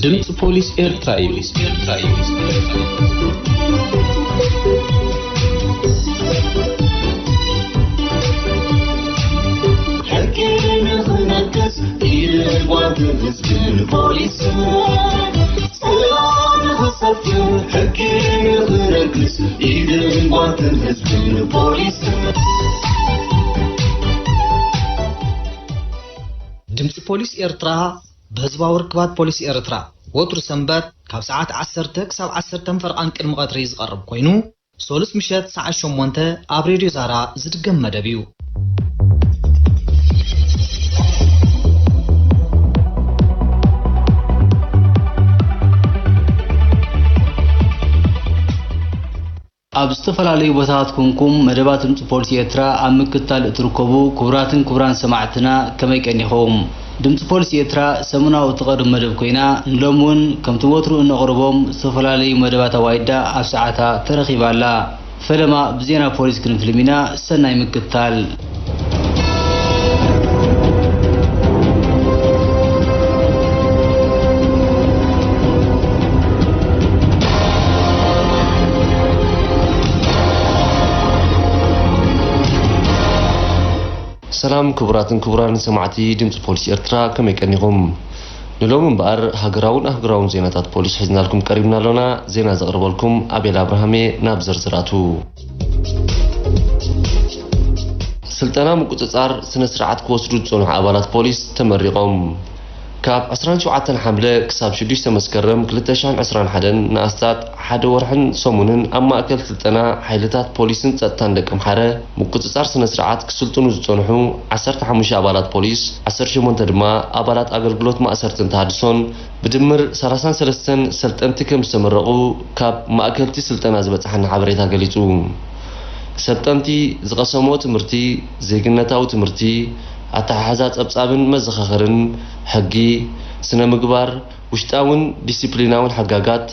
ድምፂ ፖሊስ ኤርትራ እዩ። ሕጊ ንኽነግስ ኢድን ጓንትን ህዝብን ፖሊስን፣ ሰላም ንኽሰፍን ሕጊ ንኽነግስ ኢድን ጓንትን ህዝብን ፖሊስን። ድምፂ ፖሊስ ኤርትራ ብህዝባዊ ርክባት ፖሊስ ኤርትራ ወትሩ ሰንበት ካብ ሰዓት ዓሰርተ ክሳብ ዓሰርተ ፈርቓን ቅድሚ ቀትሪ ዝቐርብ ኮይኑ፣ ሶሉስ ምሸት ሰዓት ሸሞንተ ኣብ ሬድዮ ዛራ ዝድገም መደብ እዩ። ኣብ ዝተፈላለዩ ቦታታት ኮንኩም መደባት ድምፂ ፖሊስ ኤርትራ ኣብ ምክትታል እትርከቡ ክቡራትን ክቡራን ሰማዕትና፣ ከመይ ቀኒኹም? ድምፂ ፖሊስ ኤርትራ ሰሙናዊ እትቐርብ መደብ ኮይና፣ ንሎሚ እውን ከምቲ ወትሩ እነቕርቦም ዝተፈላለዩ መደባት ኣዋይዳ ኣብ ሰዓታ ተረኺባ ኣላ። ፈለማ ብዜና ፖሊስ ክንፍልም ኢና። ሰናይ ምክትታል። ሰላም ክቡራትን ክቡራን ሰማዕቲ ድምፂ ፖሊስ ኤርትራ፣ ከመይ ቀኒኹም? ንሎሚ እምበኣር ሃገራውን ኣህጉራውን ዜናታት ፖሊስ ሒዝናልኩም ቀሪብና ኣሎና። ዜና ዘቕርበልኩም ኣቤል ኣብርሃም እየ። ናብ ዝርዝራቱ። ስልጠና ምቁጽጻር ስነ ስርዓት ክወስዱ ዝጸንሑ ኣባላት ፖሊስ ተመሪቖም። ካብ ዕስራን ሸውዓተን ሓምለ ክሳብ ሽዱሽተ መስከረም ክልተ ሽሕን ዕስራን ሓደን ንኣስታት ሓደ ወርሕን ሰሙንን ኣብ ማእከል ስልጠና ሓይልታት ፖሊስን ጸጥታን ደቀምሓረ ምቁጽጻር ስነ ስርዓት ክስልጥኑ ዝጸንሑ ዓሰርተ ሓሙሽተ ኣባላት ፖሊስ፣ ዓሰርተ ሸሞንተ ድማ ኣባላት ኣገልግሎት ማእሰርትን ተሃድሶን ብድምር ሰላሳን ሰለስተን ሰልጠንቲ ከም ዝተመረቑ ካብ ማእከልቲ ስልጠና ዝበጽሓና ሓበሬታ ገሊጹ። ሰልጠንቲ ዝቐሰምዎ ትምህርቲ፣ ዜግነታዊ ትምህርቲ፣ ኣተሓሕዛ ጸብጻብን መዘኻኸርን፣ ሕጊ፣ ስነ ምግባር፣ ውሽጣውን ዲሲፕሊናውን ሕጋጋት፣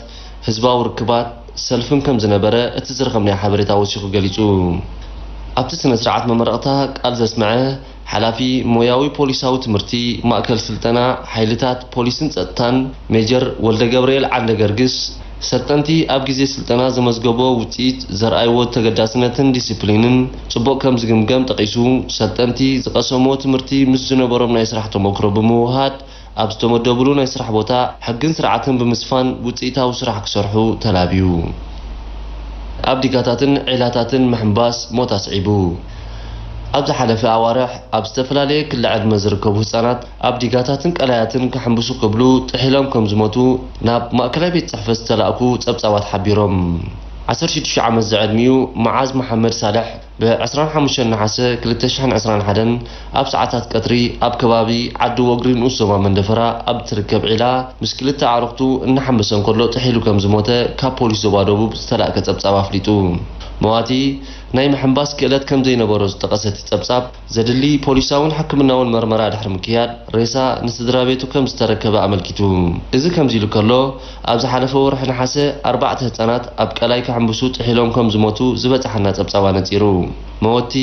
ህዝባዊ ርክባት፣ ሰልፍን ከም ዝነበረ እቲ ዝረኸብናዮ ሓበሬታ ወሲኹ ገሊጹ። ኣብቲ ስነ ስርዓት መመረቕታ ቃል ዘስምዐ ሓላፊ ሞያዊ ፖሊሳዊ ትምህርቲ ማእከል ስልጠና ሓይልታት ፖሊስን ጸጥታን ሜጀር ወልደ ገብርኤል ዓንደ ገርግስ፣ ሰልጠንቲ ኣብ ግዜ ስልጠና ዘመዝገብዎ ውጽኢት ዘርኣይዎ ተገዳስነትን ዲሲፕሊንን ጽቡቕ ከም ዝግምገም ጠቒሱ፣ ሰልጠንቲ ዝቐሰምዎ ትምህርቲ ምስ ዝነበሮም ናይ ስራሕ ተመክሮ ብምውህሃድ፣ ኣብ ዝተመደብሉ ናይ ስራሕ ቦታ ሕግን ስርዓትን ብምስፋን ውጽኢታዊ ስራሕ ክሰርሑ ተላብዩ። ኣብ ዲጋታትን ዒላታትን ምሕንባስ ሞት ኣስዒቡ። ኣብ ዝሓለፈ ኣዋርሕ ኣብ ዝተፈላለየ ክሊ ዕድመ ዝርከቡ ህጻናት ኣብ ዲጋታትን ቀላያትን ክሕንብሱ ክብሉ ጥሒሎም ከም ዝሞቱ ናብ ማእከላይ ቤት ጽሕፈት ዝተላእኩ ጸብጻባት ሓቢሮም። ዓሰርተ ሽዱሽተ ዓመት ዝዕድሚኡ መዓዝ መሓመድ ሳልሕ ብ ዕስራን ሓሙሽተን ነሓሰ ክልተ ሽሕን ዕስራን ሓደን ኣብ ሰዓታት ቀትሪ ኣብ ከባቢ ዓዲ ወግሪ ንኡስ ዞባ መንደፈራ ኣብ እትርከብ ዒላ ምስ ክልተ ኣዕሩኽቱ እናሓንበሰ እንከሎ ጥሒሉ ከም ዝሞተ ካብ ፖሊስ ዞባ ደቡብ ዝተላእከ ጸብጻብ ኣፍሊጡ። መዋቲ ናይ ምሕንባስ ክእለት ከም ዘይነበሮ ዝጠቐሰ እቲ ጸብጻብ፣ ዘድሊ ፖሊሳውን ሕክምናውን መርመራ ድሕሪ ምክያድ፣ ሬሳ ንስድራ ቤቱ ከም ዝተረከበ ኣመልኪቱ። እዚ ከምዚ ኢሉ ከሎ፣ ኣብ ዝሓለፈ ወርሒ ነሓሰ ኣርባዕተ ህጻናት ኣብ ቀላይ ክሕንብሱ ጥሒሎም ከም ዝሞቱ ዝበጽሓና ጸብጻብ ኣነጺሩ። መወቲ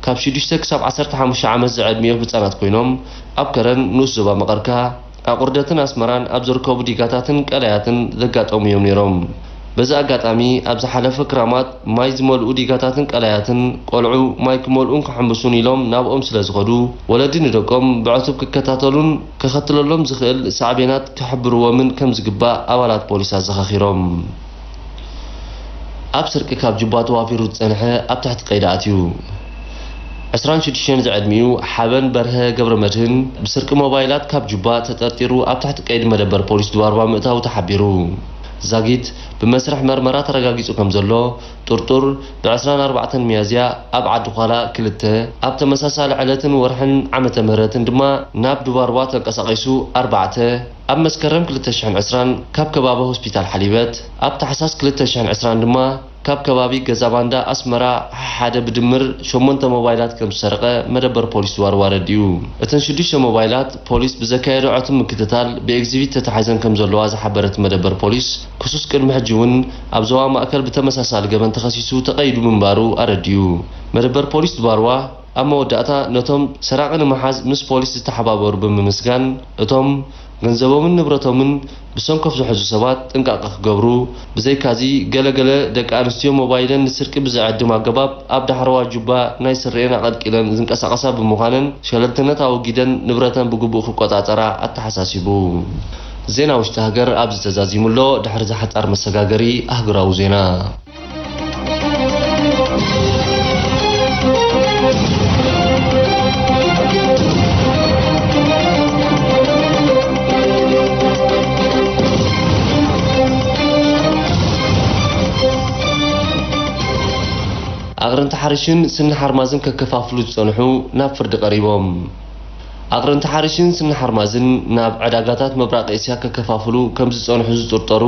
ካብ ሽዱሽተ ክሳብ ዓሰርተ ሓሙሽተ ዓመት ዝዕድሚኦም ህጻናት ኮይኖም፣ ኣብ ከረን ንኡስ ዞባ መቐርካ፣ ኣቑርደትን ኣስመራን ኣብ ዝርከቡ ዲጋታትን ቀላያትን ዘጋጠሙ እዮም ነይሮም። በዚ ኣጋጣሚ፣ ኣብ ዝሓለፈ ክራማት ማይ ዝመልኡ ዲጋታትን ቀላያትን ቆልዑ ማይ ክመልኡን ክሕምብሱን ኢሎም ናብኦም ስለ ዝኸዱ፣ ወለዲ ንደቆም ብዕቱብ ክከታተሉን ከኸትለሎም ዝኽእል ሳዕቤናት ክሕብርዎምን ከም ዝግባእ ኣባላት ፖሊስ ኣዘኻኺሮም። ኣብ ስርቂ ካብ ጁባ ተዋፊሩ ዝጸንሐ ኣብ ትሕቲ ቀይዲ ኣትዩ። ዕስራን ሽዱሽተን ዝዕድሚኡ ሓበን በርሀ ገብረመድህን ብስርቂ ሞባይላት ካብ ጁባ ተጠርጢሩ ኣብ ትሕቲ ቀይዲ መደበር ፖሊስ ድባርባ ምእታዉ ተሓቢሩ። ዛጊት ብመስርሕ መርመራ ተረጋጊጹ ከም ዘሎ፣ ጥርጡር ብ ዕስራን ኣርባዕተን ሚያዝያ ኣብ ዓዲ ዃላ ክልተ፣ ኣብ ተመሳሳሊ ዕለትን ወርሕን ዓመተ ምህረትን ድማ ናብ ድባርባ ተንቀሳቒሱ ኣርባዕተ፣ ኣብ መስከረም ክልተ ሽሕን ዕስራን ካብ ከባቢ ሆስፒታል ሓሊበት፣ ኣብ ታሕሳስ ክልተ ሽሕን ዕስራን ድማ ካብ ከባቢ ገዛ ባንዳ ኣስመራ ሓደ ብድምር ሸሞንተ ሞባይላት ከም ዝሰረቐ መደበር ፖሊስ ድባርባ ኣረዲኡ። እተን ሽዱሽተ ሞባይላት ፖሊስ ብዘካየዶ ዕቱብ ምክትታል ብኤግዚቢት ተታሒዘን ከም ዘለዋ ዝሓበረ እቲ መደበር ፖሊስ፣ ክሱስ ቅድሚ ሕጂ እውን ኣብ ዞባ ማእከል ብተመሳሳሊ ገበን ተኸሲሱ ተቐይዱ ምንባሩ ኣረዲኡ። መደበር ፖሊስ ድባርባ ኣብ መወዳእታ ነቶም ሰራቒ ንምሓዝ ምስ ፖሊስ ዝተሓባበሩ ብምምስጋን፣ እቶም ገንዘቦምን ንብረቶምን ብሰንኮፍ ዝሕዙ ሰባት ጥንቃቐ ክገብሩ፣ ብዘይካዚ ገለ ገለ ደቂ ኣንስትዮ ሞባይለን ንስርቂ ብዝዕድም ኣገባብ ኣብ ዳሕረዋ ጁባ ናይ ስረኤን ኣቐልቂለን ዝንቀሳቐሳ ብምዃነን ሸለልትነት ኣወጊደን ንብረተን ብግቡእ ክቆጻጸራ ኣተሓሳሲቡ። ዜና ውሽጢ ሃገር ኣብዚ ተዛዚሙ ኣሎ። ድሕሪ እዚ ሓጻር መሰጋገሪ ኣህጉራዊ ዜና። ኣቕርንቲ ሓሪሽን ስኒ ሓርማዝን ከከፋፍሉ ዝጸንሑ ናብ ፍርዲ ቀሪቦም። ኣቕርንቲ ሓሪሽን ስኒ ሓርማዝን ናብ ዕዳጋታት ምብራቕ ኤስያ ከከፋፍሉ ከም ዝጸንሑ ዝጥርጠሩ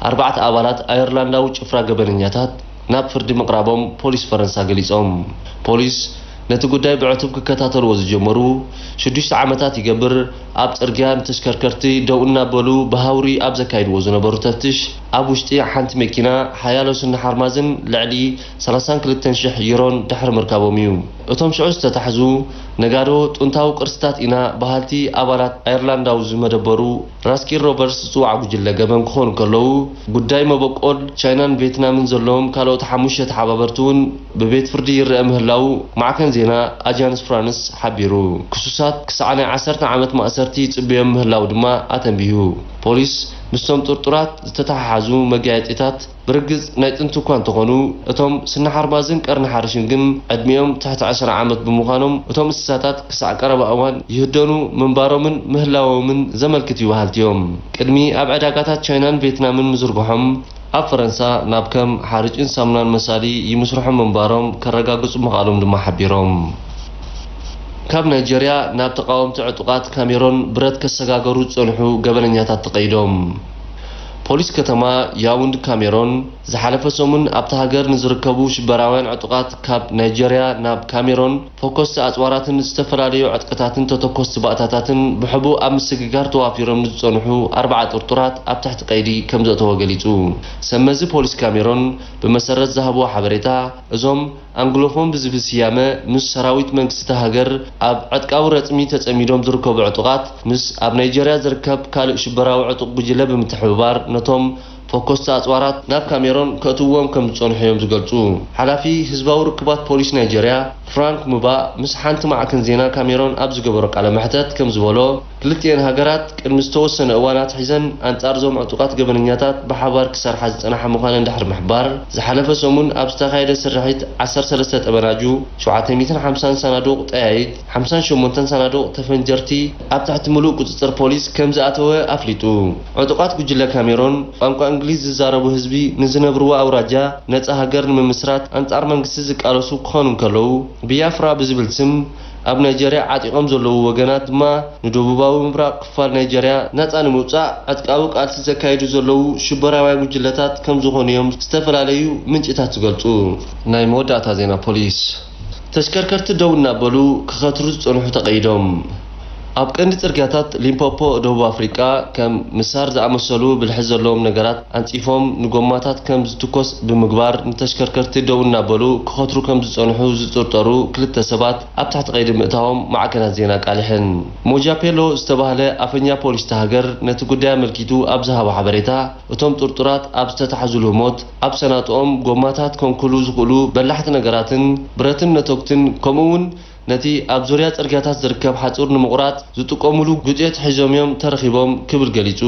ኣርባዕተ ኣባላት ኣየርላንዳዊ ጭፍራ ገበነኛታት ናብ ፍርዲ ምቕራቦም ፖሊስ ፈረንሳ ገሊጾም። ፖሊስ ነቲ ጉዳይ ብዕቱብ ክከታተልዎ ዝጀመሩ ሽዱሽተ ዓመታት ይገብር። ኣብ ጽርግያ ንተሽከርከርቲ ደው እናበሉ ብሃውሪ ኣብ ዘካይድዎ ዝነበሩ ተፍትሽ፣ ኣብ ውሽጢ ሓንቲ መኪና ሓያሎ ስኒ ሓርማዝን ልዕሊ ሰላሳን ክልተን ሽሕ ዩሮን ድሕሪ ምርካቦም እዩ። እቶም ሽዑ ዝተታሕዙ ነጋዶ ጥንታዊ ቅርስታት ኢና በሃልቲ ኣባላት ኣየርላንዳዊ ዝመደበሩ ራስኪን ሮበርትስ ዝጽዋዕ ጉጅለ ገበን ክኾኑ ከለዉ፣ ጉዳይ መበቆል ቻይናን ቬትናምን ዘለዎም ካልኦት ሓሙሽተ ተሓባበርቲ እውን ብቤት ፍርዲ ይረአ ምህላዉ ማዕከን ዜና ኣጃንስ ፍራንስ ሓቢሩ። ክሱሳት ክሳዕ ናይ ዓሰርተ ዓመት ማእሰርቲ ይጽበዮም ምህላዉ ድማ ኣተንቢሁ። ፖሊስ ምስቶም ጥርጡራት ዝተተሓሓዙ መጋየጺታት ብርግጽ ናይ ጥንቲ እኳ እንተኾኑ፣ እቶም ስኒ ሓርማዝን ቀርኒ ሓርሽን ግን ዕድሚኦም ትሕቲ ዕስራ ዓመት ብምዃኖም፣ እቶም እንስሳታት ክሳዕ ቀረባ እዋን ይህደኑ ምንባሮምን ምህላዎምን ዘመልክት እዩ በሃልቲ እዮም። ቅድሚ ኣብ ዕዳጋታት ቻይናን ቬትናምን ምዝርግሖም፣ ኣብ ፈረንሳ ናብ ከም ሓርጭን ሳሙናን መሳሊ ይምስርሑ ምንባሮም ከረጋግጹ ምኽኣሎም ድማ ሓቢሮም። ካብ ናይጀርያ ናብ ተቓወምቲ ዕጡቓት ካሜሮን ብረት ከሰጋገሩ ዝጸንሑ ገበነኛታት ተቐይዶም። ፖሊስ ከተማ ያውንድ ካሜሮን ዝሓለፈ ሰሙን ኣብታ ሃገር ንዝርከቡ ሽበራውያን ዕጡቓት ካብ ናይጀርያ ናብ ካሜሮን ፈኮስቲ ኣጽዋራትን ዝተፈላለዩ ዕጥቅታትን ተተኮስቲ ባእታታትን ብሕቡእ ኣብ ምስግጋር ተዋፊሮም ንዝጸንሑ ኣርባዓ ጥርጡራት ኣብ ትሕቲ ቀይዲ ከም ዘእተወ ገሊጹ። ሰመዚ ፖሊስ ካሜሮን ብመሰረት ዝሃብዎ ሓበሬታ፣ እዞም ኣንግሎፎን ብዝብል ስያመ ምስ ሰራዊት መንግስቲ እታ ሃገር ኣብ ዕጥቃዊ ረጽሚ ተጸሚዶም ዝርከቡ ዕጡቓት፣ ምስ ኣብ ናይጀርያ ዝርከብ ካልእ ሽበራዊ ዕጡቕ ጉጅለ ብምትሕብባር ነቶም ፈኮስቲ ኣጽዋራት ናብ ካሜሮን ከእትውዎም ከም ዝጸንሑ እዮም ዝገልጹ። ሓላፊ ህዝባዊ ርክባት ፖሊስ ናይጀርያ ፍራንክ ሙባ ምስ ሓንቲ ማዕከን ዜና ካሜሮን ኣብ ዝገበሮ ቃለ መሕተት ከም ዝበሎ፣ ክልቲኤን ሃገራት ቅድሚ ዝተወሰነ እዋን ኣትሒዘን ኣንጻር እዞም ዕጡቓት ገበነኛታት ብሓባር ክሰርሓ ዝጸንሓ ምዃነን ድሕሪ ምሕባር፣ ዝሓለፈ ሰሙን ኣብ ዝተኻየደ ስርሒት ዓሰርተ ሰለስተ ጠበናጁ፣ ሸውዓተ ሚእትን ሓምሳን ሳናዱቕ ጠያይት፣ ሓምሳን ሸሞንተን ሳናዱቕ ተፈንጀርቲ ኣብ ትሕቲ ምሉእ ቁጽጽር ፖሊስ ከም ዝኣተወ ኣፍሊጡ። ዕጡቓት ጉጅለ ካሜሮን፣ ቋንቋ እንግሊዝ ዝዛረቡ ህዝቢ ንዝነብርዎ ኣውራጃ ነጻ ሃገር ንምምስራት ኣንጻር መንግስቲ ዝቃለሱ ክኾኑ እንከለዉ፣ ቢያፍራ ብዝብል ስም ኣብ ናይጀርያ ዓጢቖም ዘለዉ ወገናት ድማ ንደቡባዊ ምብራቕ ክፋል ናይጀርያ ናጻ ንምውጻእ ዕጥቃዊ ቃልሲ ዘካይዱ ዘለዉ ሽበራውያን ጉጅለታት ከም ዝኾኑ እዮም ዝተፈላለዩ ምንጭታት ዝገልጹ። ናይ መወዳእታ ዜና ፖሊስ። ተሽከርከርቲ ደው እናበሉ ክኸትሩ ዝጸንሑ ተቐይዶም። ኣብ ቀንዲ ጽርግያታት ሊምፖፖ ደቡብ ኣፍሪቃ፣ ከም ምሳር ዝኣመሰሉ ብልሒ ዘለዎም ነገራት ኣንጺፎም ንጎማታት ከም ዝትኮስ ብምግባር፣ ንተሽከርከርቲ ደው እናበሉ ክኸትሩ ከም ዝጸንሑ ዝጥርጠሩ ክልተ ሰባት ኣብ ትሕቲ ቀይዲ ምእታዎም ማዕከናት ዜና ኣቃሊሐን። ሞጃፔሎ ዝተባህለ ኣፈኛ ፖሊስ እታ ሃገር ነቲ ጉዳይ ኣመልኪቱ ኣብ ዝሃቦ ሓበሬታ፣ እቶም ጥርጡራት ኣብ ዝተታሕዙሉ ህሞት፣ ኣብ ሰናጥኦም ጎማታት ከንኩሉ ዝኽእሉ በላሕቲ ነገራትን ብረትን ነተጉትን፣ ከምኡ እውን ነቲ ኣብ ዙርያ ጽርግያታት ዝርከብ ሓጹር ንምቑራጽ ዝጥቀሙሉ ጉጤት ሒዞም እዮም ተረኺቦም ክብል ገሊጹ።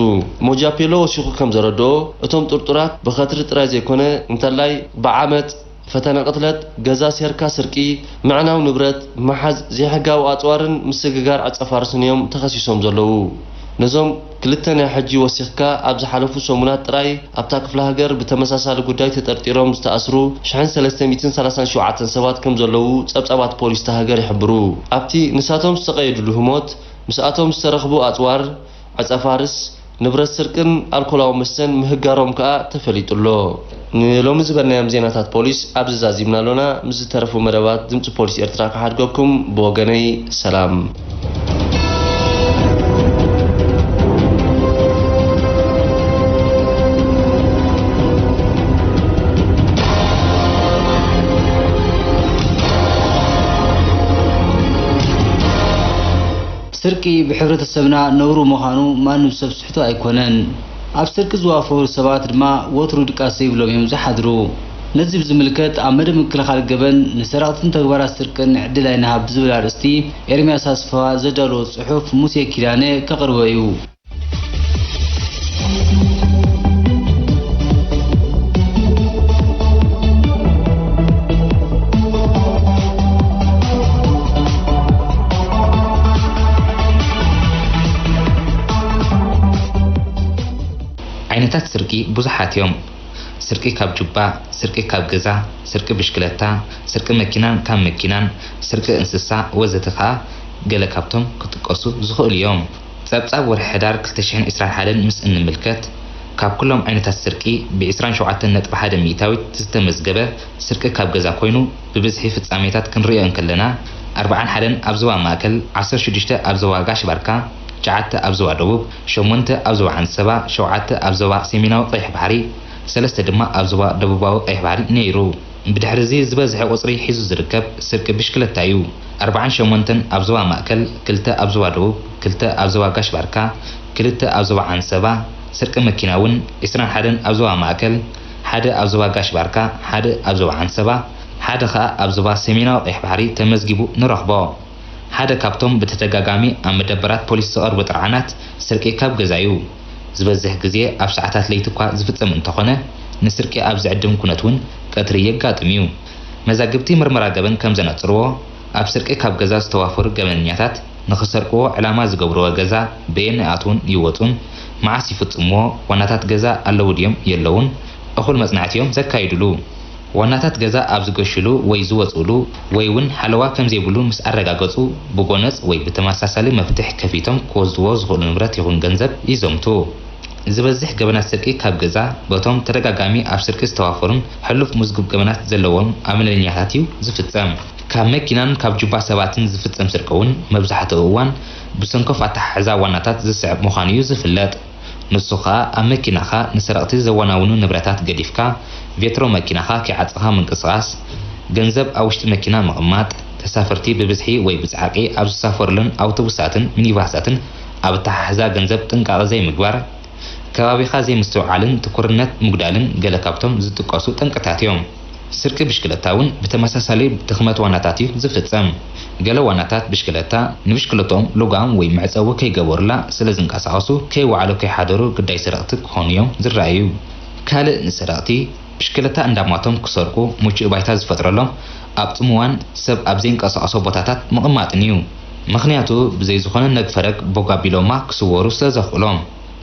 ሞጃፔሎ ወሲኹ ከም ዘረድኦ፣ እቶም ጥርጡራት ብኸትሪ ጥራይ ዘይኮነ፣ እንተላይ ብዓመጽ፣ ፈተነ ቅትለት፣ ገዛ ሴርካ ስርቂ፣ ምዕናው ንብረት፣ ምሓዝ ዘይሕጋዊ ኣጽዋርን ምስግጋር ዕጸ ፋርስን እዮም ተኸሲሶም ዘለዉ። ነዞም ክልተ ናይ ሕጂ ወሲኽካ ኣብ ዝሓለፉ ሰሙናት ጥራይ ኣብታ ክፍለ ሃገር ብተመሳሳሊ ጉዳይ ተጠርጢሮም ዝተኣስሩ ሽሕን ሰለስተ ሚእትን ሰላሳን ሸውዓተን ሰባት ከም ዘለዉ ጸብጻባት ፖሊስ እታ ሃገር ይሕብሩ። ኣብቲ ንሳቶም ዝተቐየድሉ ህሞት ምስኣቶም ዝተረኽቡ ኣጽዋር፣ ዕጸ ፋርስ፣ ንብረት ስርቅን ኣልኮላዊ መስተን ምህጋሮም ከኣ ተፈሊጡ ኣሎ። ንሎሚ ዝበልናዮም ዜናታት ፖሊስ ኣብዚ ዛዚምና ኣሎና። ምስ ዝተረፉ መደባት ድምጺ ፖሊስ ኤርትራ ክሓድገኩም። ብወገነይ ሰላም። ስርቂ ብሕብረተሰብና ነውሪ ምዃኑ ማንም ሰብ ዝስሕቶ ኣይኮነን። ኣብ ስርቂ ዝዋፈሩ ሰባት ድማ ወትሩ ድቃስ ዘይብሎም እዮም ዝሓድሩ። ነዚ ብዝምልከት ኣብ መደብ ምክልኻል ገበን ንሰረቕትን ተግባራት ስርቅን ዕድል ኣይንሃብ ብዝብል ኣርእስቲ ኤርምያስ ኣስፍሃ ዘዳለዎ ጽሑፍ ሙሴ ኪዳነ ከቕርቦ እዩ። ዓይነታት ስርቂ ብዙሓት እዮም። ስርቂ ካብ ጁባ፣ ስርቂ ካብ ገዛ፣ ስርቂ ብሽክለታ፣ ስርቂ መኪናን ካብ መኪናን፣ ስርቂ እንስሳ ወዘተ ከኣ ገለ ካብቶም ክጥቀሱ ዝኽእሉ እዮም። ጸብጻብ ወርሒ ሕዳር ክልተ ሽሕን ዕስራን ሓደን ምስ እንምልከት፣ ካብ ኩሎም ዓይነታት ስርቂ ብ ዕስራን ሸውዓተን ነጥቢ ሓደ ሚእታዊት ዝተመዝገበ ስርቂ ካብ ገዛ ኮይኑ፣ ብብዝሒ ፍጻሜታት ክንርእዮ እንከለና፣ ኣርብዓን ሓደን ኣብ ዞባ ማእከል፣ ዓሰርተ ሽዱሽተ ኣብ ዞባ ጋሽ ባርካ፣ ትሽዓተ ኣብ ዞባ ደቡብ፣ ሸሞንተ ኣብ ዞባ ዓንሰባ፣ ሸውዓተ ኣብ ዞባ ሰሜናዊ ቀይሕ ባሕሪ፣ ሰለስተ ድማ ኣብ ዞባ ደቡባዊ ቀይሕ ባሕሪ ነይሩ። ብድሕሪ እዚ ዝበዝሐ ቁጽሪ ሒዙ ዝርከብ ስርቂ ብሽክለታ እዩ። ኣርብዓን ሸሞንተን ኣብ ዞባ ማእከል፣ ክልተ ኣብ ዞባ ደቡብ፣ ክልተ ኣብ ዞባ ጋሽ ባርካ፣ ክልተ ኣብ ዞባ ዓንሰባ፣ ስርቂ መኪና እውን ዕስራን ሓደን ኣብ ዞባ ማእከል፣ ሓደ ኣብ ዞባ ጋሽ ባርካ፣ ሓደ ኣብ ዞባ ዓንሰባ፣ ሓደ ኸኣ ኣብ ዞባ ሰሜናዊ ቀይሕ ባሕሪ ተመዝጊቡ ንረኽቦ። ሓደ ካብቶም ብተደጋጋሚ ኣብ መደበራት ፖሊስ ዝቐርቡ ጥርዓናት ስርቂ ካብ ገዛ እዩ። ዝበዝሕ ግዜ ኣብ ሰዓታት ለይቲ እኳ ዝፍጸም እንተኾነ፣ ንስርቂ ኣብ ዝዕድም ኩነት እውን ቀትሪ የጋጥም እዩ። መዛግብቲ ምርመራ ገበን ከም ዘነጽርዎ፣ ኣብ ስርቂ ካብ ገዛ ዝተዋፈሩ ገበነኛታት ንኽሰርቅዎ ዕላማ ዝገብርዎ ገዛ በየን ይኣትዉን ይወጹን፣ መዓስ ይፍጽምዎ፣ ዋናታት ገዛ ኣለዉ ድዮም የለዉን፣ እኹል መጽናዕቲ እዮም ዘካይዱሉ። ዋናታት ገዛ ኣብ ዝገሹሉ ወይ ዝወጽኡሉ ወይ እውን ሓለዋ ከም ዘይብሉ ምስ ኣረጋገጹ፣ ብጎነጽ ወይ ብተመሳሳሊ መፍትሕ ከፊቶም ክወስድዎ ዝኽእሉ ንብረት ይኹን ገንዘብ ይዘምቱ። ዝበዝሕ ገበናት ስርቂ ካብ ገዛ በቶም ተደጋጋሚ ኣብ ስርቂ ዝተዋፈሩን ሕሉፍ ምዝጉብ ገበናት ዘለዎም ኣመለኛታት እዩ ዝፍጸም። ካብ መኪናን ካብ ጁባ ሰባትን ዝፍጸም ስርቂ እውን መብዛሕትኡ እዋን ብሰንኮፍ ኣተሓሕዛ ዋናታት ዝስዕብ ምዃኑ እዩ ዝፍለጥ። ንሱ ኸኣ ኣብ መኪናኻ ንሰረቕቲ ዘወናውኑ ንብረታት ገዲፍካ፣ ቬትሮ መኪናኻ ከይዓጸኻ ምንቅስቓስ፣ ገንዘብ ኣብ ውሽጢ መኪና ምቕማጥ፣ ተሳፈርቲ ብብዝሒ ወይ ብጻዕቂ ኣብ ዝሳፈሩለን ኣውቶቡሳትን ሚኒባሳትን ኣብ ኣተሓሕዛ ገንዘብ ጥንቃቐ ዘይምግባር፣ ከባቢኻ ዘይምስትውዓልን ትኩርነት ምጉዳልን ገለ ካብቶም ዝጥቀሱ ጠንቅታት እዮም። ስርቂ ብሽክለታ እውን ብተመሳሳሊ ድኽመት ዋናታት እዩ ዝፍጸም። ገለ ዋናታት ብሽክለታ ንብሽክለትኦም ልጓም ወይ መዕጸዊ ከይገበሩላ ስለ ዝንቀሳቐሱ፣ ከይወዓሉ ከይሓደሩ ግዳይ ሰረቕቲ ክኾኑ እዮም ዝረኣዩ። ካልእ ንሰረቕቲ ብሽክለታ እንዳማቶም ክሰርቁ ምቹእ ባይታ ዝፈጥረሎም ኣብ ጽምዋን ሰብ ኣብ ዘይንቀሳቐሶ ቦታታት ምቕማጥን እዩ። ምኽንያቱ ብዘይ ዝኾነ ነግፈረግ ቦግ ኣቢሎማ ክስወሩ ስለ ዘኽእሎም።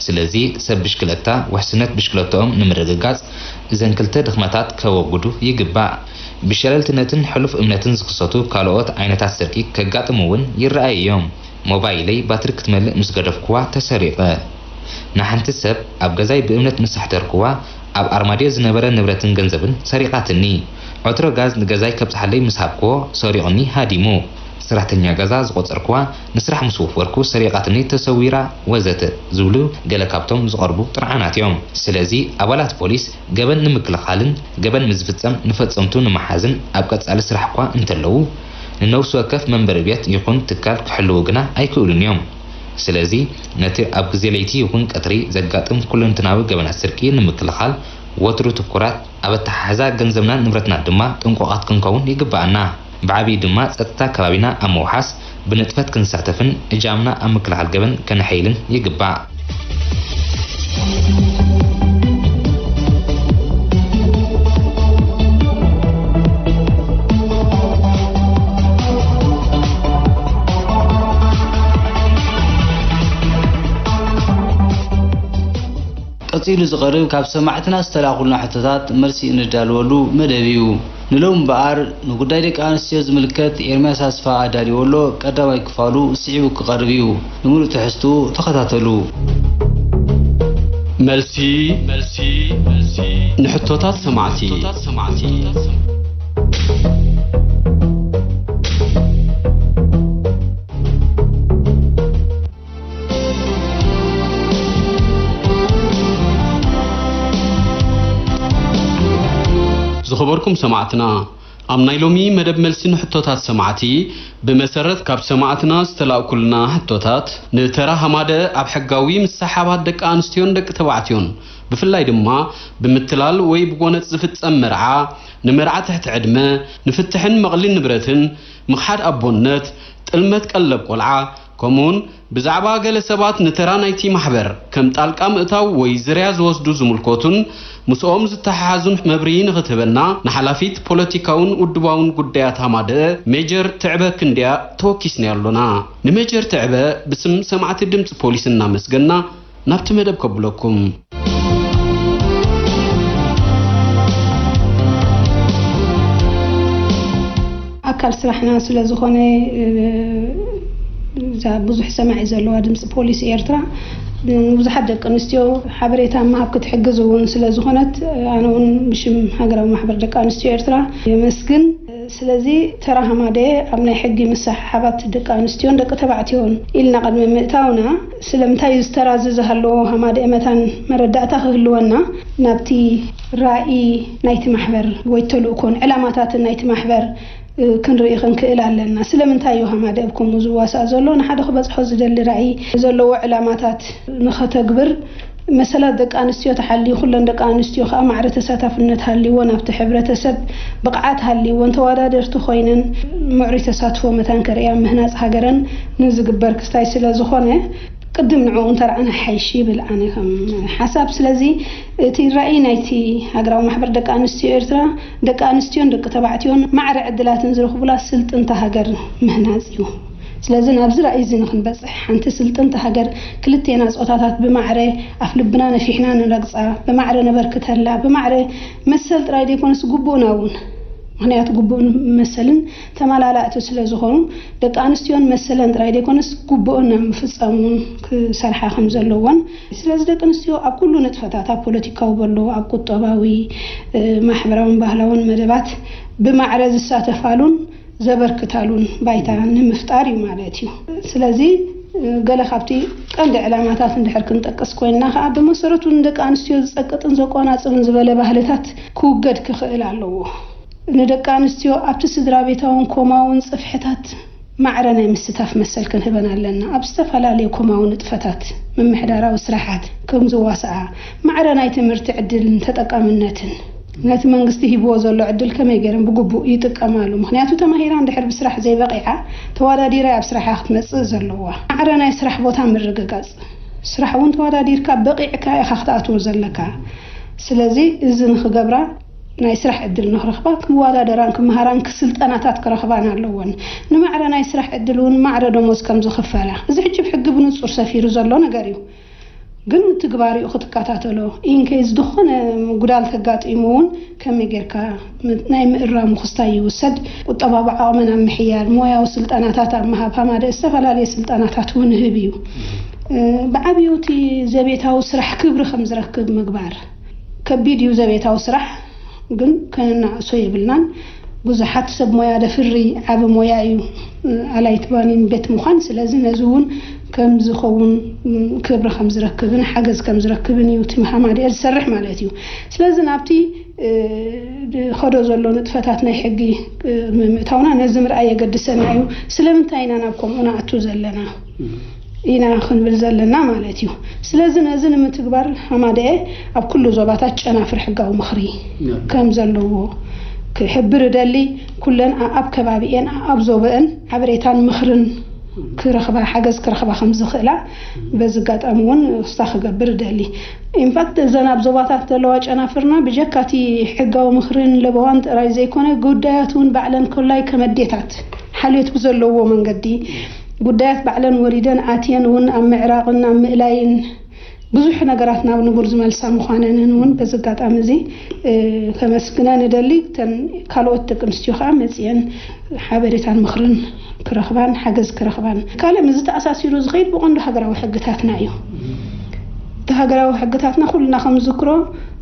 ስለዚ ሰብ ብሽክለታ ውሕስነት ብሽክለትኦም ንምርግጋጽ እዘን ክልተ ድኽመታት ከወግዱ ይግባእ። ብሸለልትነትን ሕሉፍ እምነትን ዝኽሰቱ ካልኦት ዓይነታት ስርቂ ከጋጥሙ እውን ይረኣዩ እዮም። ሞባይለይ ባትሪ ክትመልእ ምስ ገደፍኩዋ ተሰሪቐ። ንሓንቲ ሰብ ኣብ ገዛይ ብእምነት ምስ ኣሕደርኩዋ ኣብ ኣርማድዮ ዝነበረ ንብረትን ገንዘብን ሰሪቓትኒ። ዕትሮ ጋዝ ንገዛይ ከብጽሓለይ ምስ ሃብኩዎ ሰሪቑኒ ሃዲሙ። ሰራሕተኛ ገዛ ዝቖጸርኩዋ ንስራሕ ምስ ወፈርኩ ሰሪቓትኒ ተሰዊራ ወዘተ ዝብሉ ገለ ካብቶም ዝቐርቡ ጥርዓናት እዮም። ስለዚ ኣባላት ፖሊስ ገበን ንምክልኻልን ገበን ምስ ዝፍጸም ንፈጸምቱ ንምሓዝን ኣብ ቀጻሊ ስራሕ እኳ እንተለዉ፣ ንነፍሲ ወከፍ መንበሪ ቤት ይኹን ትካል ክሕልዉ ግና ኣይክእሉን እዮም። ስለዚ ነቲ ኣብ ግዜ ለይቲ ይኹን ቀትሪ ዘጋጥም ኩለንትናዊ ገበናት ስርቂ ንምክልኻል ወትሩ ትኩራት፣ ኣብ ኣተሓሕዛ ገንዘብናን ንብረትናን ድማ ጥንቁቓት ክንከውን ይግብኣና። ብዓቢኡ ድማ ጸጥታ ከባቢና ኣብ ምውሓስ ብንጥፈት ክንሳተፍን እጃምና ኣብ ምክልኻል ገበን ከነሐይልን ይግባእ። ቀጺሉ ዝቐርብ ካብ ሰማዕትና ዝተላእኩልና ሕቶታት መልሲ እንዳልወሉ መደብ እዩ። ንሎሚ እምበኣር ንጉዳይ ደቂ ኣንስትዮ ዝምልከት ኤርምያስ ኣስፍሃ ኣዳልዎ ኣሎ። ቀዳማይ ክፋሉ ስዒቡ ክቐርብ እዩ። ንምሉእ ትሕዝትኡ ተኸታተሉ። መልሲ፣ መልሲ፣ መልሲ ንሕቶታት ሰማዕቲ። ዝኸበርኩም ሰማዕትና፣ ኣብ ናይ ሎሚ መደብ መልሲ ንሕቶታት ሰማዕቲ፣ ብመሰረት ካብ ሰማዕትና ዝተላእኩልና ሕቶታት፣ ንተራ ሃማደ ኣብ ሕጋዊ ምስሕሓባት ደቂ ኣንስትዮን ደቂ ተባዕትዮን፣ ብፍላይ ድማ ብምትላል ወይ ብጎነጽ ዝፍጸም መርዓ፣ ንመርዓ ትሕቲ ዕድመ፣ ንፍትሕን መቕሊ ንብረትን፣ ምኽሓድ ኣቦነት፣ ጥልመት ቀለብ ቆልዓ፣ ከምኡውን ብዛዕባ ገለ ሰባት ንተራ ናይቲ ማሕበር ከም ጣልቃ ምእታው ወይ ዝርያ ዝወስዱ ዝምልከቱን ምስኦም ዝተሓሓዙን መብርሂ ንኽትህበና ንሓላፊት ፖለቲካውን ውድባውን ጉዳያት ሃማደ ሜጀር ትዕበ ክንድያ ተወኪስናዮ ኣሎና። ንሜጀር ትዕበ ብስም ሰማዕቲ ድምፂ ፖሊስ እናመስገና ናብቲ መደብ ከብለኩም። ኣካል ስራሕና ስለ ዝኾነ፣ እ፣ እዛ ብዙሕ ሰማዒ ዘለዋ ድምፂ ፖሊስ ኤርትራ ንብዙሓት ደቂ ኣንስትዮ ሓበሬታ ምሃብ ክትሕግዝ እውን ስለ ዝኾነት፣ ኣነ እውን ብሽም ሃገራዊ ማሕበር ደቂ ኣንስትዮ ኤርትራ የመስግን። ስለዚ ተራ ሃማደ ኣብ ናይ ሕጊ ምስሕሓባት ደቂ ኣንስትዮን ደቂ ተባዕትዮን ኢልና ቅድሚ ምእታውና፣ ስለምንታይ እዩ ዝተራዘዘ ሃለዎ ሃማደ መታን መረዳእታ ክህልወና ናብቲ ራኢ ናይቲ ማሕበር ወይ ተልእኮን ዕላማታትን ናይቲ ማሕበር እ፣ ክንርኢ ክንክእል ኣለና። ስለምንታይ እዩ ሃማደ ኣብ ከምኡ ዝዋሳእ ዘሎ? ንሓደ ክበጽሖ ዝደሊ ራእይ ዘለዎ ዕላማታት ንኸተግብር መሰላት ደቂ ኣንስትዮ ተሓልዩ፣ ኩለን ደቂ ኣንስትዮ ከኣ ማዕረ ተሳታፍነት ሃልይወን፣ ኣብቲ ሕብረተሰብ ብቕዓት ሃልይወን፣ ተወዳደርቲ ኮይነን ምዕሩይ ተሳትፎ መታን ከርእያ ምህናጽ ሃገረን ንዝግበር ክስታይ ስለ ዝኾነ፣ ቅድም ንዕኡ እንተርኣና ሓይሽ ይብል ኣነ ከም ሓሳብ። ስለዚ እቲ ራእይ ናይቲ ሃገራዊ ማሕበር ደቂ ኣንስትዮ ኤርትራ፣ ደቂ ኣንስትዮን ደቂ ተባዕትዮን ማዕረ ዕድላትን ዝረኽቡላ ስልጥንቲ ሃገር ምህናጽ እዩ። ስለዚ ናብዚ ራእይ እዚ ንኽንበጽሕ፣ ሓንቲ ስልጥንቲ ሃገር ክልቴና ጾታታት ብማዕረ ኣፍ ልብና ነፊሕና ንረግጻ፣ ብማዕረ ነበርክተላ፣ ብማዕረ መሰል ጥራይ ዘይኮነስ ግቡእና እውን፣ ምኽንያቱ ግቡእን መሰልን ተመላላእቲ ስለ ዝኾኑ፣ ደቂ ኣንስትዮን መሰለን ጥራይ ዘይኮነስ ግቡእን ኣብ ምፍጻም እውን ክሰርሓ ከም ዘለወን። ስለዚ ደቂ ኣንስትዮ ኣብ ኩሉ ንጥፈታት፣ ኣብ ፖለቲካዊ በሎ፣ ኣብ ቁጠባዊ፣ እ፣ ማሕበራውን ባህላውን መደባት ብማዕረ ዝሳተፋሉን ዘበርክታሉን ባይታ ንምፍጣር እዩ ማለት እዩ። ስለዚ፣ እ፣ ገለ ካብቲ ቀንዲ ዕላማታት እንድሕር ክንጠቅስ ኮይንና ከኣ፣ ብመሰረቱ ንደቂ ኣንስትዮ ዝጸቅጥን ዘቆናጽብን ዝበለ ባህልታት ክውገድ ክኽእል ኣለዎ። ንደቂ ኣንስትዮ ኣብቲ ስድራ ቤታውን ኮማውን ጽፍሕታት ማዕረ ናይ ምስታፍ መሰል ክንህበን ኣለና። ኣብ ዝተፈላለዩ ኮማዊ ንጥፈታት፣ ምምሕዳራዊ ስራሓት ከም ዝዋስኣ፣ ማዕረ ናይ ትምህርቲ ዕድልን ተጠቃምነትን፣ ነቲ መንግስቲ ሂብዎ ዘሎ ዕድል ከመይ ገይረን ብግቡእ ይጥቀማሉ? ምኽንያቱ ተማሂራ እንድሕር ብስራሕ ዘይበቒዓ፣ ተወዳዲራ ኣብ ስራሓ ክትመጽእ ዘለዋ። ማዕረ ናይ ስራሕ ቦታ ምርግጋጽ፣ ስራሕ እውን ተወዳዲርካ በቒዕካ ኢኻ ክትኣትዎ ዘለካ። ስለዚ እዚ ንኽገብራ ናይ ስራሕ ዕድል ንኽረኽባ ክወዳደራን ክመሃራን ክስልጠናታት ክረኽባን ኣለወን። ንማዕረ ናይ ስራሕ ዕድል እውን ማዕረ ደሞዝ ከም ዝኽፈላ። እዚ ሕጂ ብሕጊ ብንጹር ሰፊሩ ዘሎ ነገር እዩ። ግን ምትግባሪኡ ክትከታተሎ፣ ኢንኬዝ ዝኾነ ምጉዳል ተጋጢሙ እውን ከመይ ጌርካ ም-፣ ናይ ምእራሙ ክስታይ ይውሰድ። ቁጠባዊ ዓቕመን ኣብ ምሕያል፣ ሞያዊ ስልጠናታት ኣብ ምሃብ፣ ሃማደ ዝተፈላለየ ስልጠናታት እውን ይህብ እዩ። እ፣ ብዓብዩ እቲ ዘቤታዊ ስራሕ ክብሪ ከም ዝረክብ ምግባር። ከቢድ እዩ ዘቤታዊ ስራሕ፣ ግን ከነናእሶ የብልናን። ብዙሓት ሰብ ሞያ ደፍሪ ዓቢ ሞያ እዩ፣ ኣላይት ባኒን ቤት ምዃን። ስለዚ ነዚ እውን ከም ዝኸውን፣ ክብሪ ከም ዝረክብን ሓገዝ ከም ዝረክብን እዩ እቲ ሃማደኤ ዝሰርሕ ማለት እዩ። ስለዚ ናብቲ፣ እ፣ ኸዶ ዘሎ ንጥፈታት ናይ ሕጊ፣ እ፣ ምእታውና ነዚ ምርኣይ የገድሰና እዩ። ስለምንታይ ኢና ናብ ከምኡ ንኣቱ ዘለና? ኢና ክንብል ዘለና ማለት እዩ። ስለዚ ነዚ ንምትግባር ሃማደኤ ኣብ ኩሉ ዞባታት ጨናፍር ሕጋዊ ምኽሪ ያ። ከም ዘለዎ ክሕብር እደሊ። ኩለን ኣኣብ ከባቢኤን ኣኣብ ዞበአን ሓበሬታን ምኽርን ክረኽባ፣ ሓገዝ ክረኽባ ከም ዝኽእላ በዚ ኣጋጣሚ እውን ክስታ ክገብር እደሊ። ኢንፋክት እዘን ኣብ ዞባታት ዘለዋ ጨናፍርና ብጀካ እቲ ሕጋዊ ምኽርን ለበዋን ጥራይ ዘይኮነ፣ ጉዳያት እውን ባዕለን ኮላይ ከም ኣዴታት ሓልዮት ብዘለዎ መንገዲ ጉዳያት ባዕለን ወሪደን ኣትየን እውን ኣብ ምዕራቕን ኣብ ምእላይን ብዙሕ ነገራት ናብ ንቡር ዝመልሳ ምዃነንን እውን በዚ ኣጋጣሚ እዚ፣ እ፣ ከመስግነን እደሊ። እተን ካልኦት ደቂ ኣንስትዮ ከዓ መፅየን ሓበሬታን ምኽርን ክረኽባን ሓገዝ ክረኽባን። ካልእ ምስዚ ተኣሳሲሩ ዝኸይድ ብቐንዱ ሃገራዊ ሕግታትና እዩ። እቲ ሃገራዊ ሕግታትና ኩልና ከም ዝዝክሮ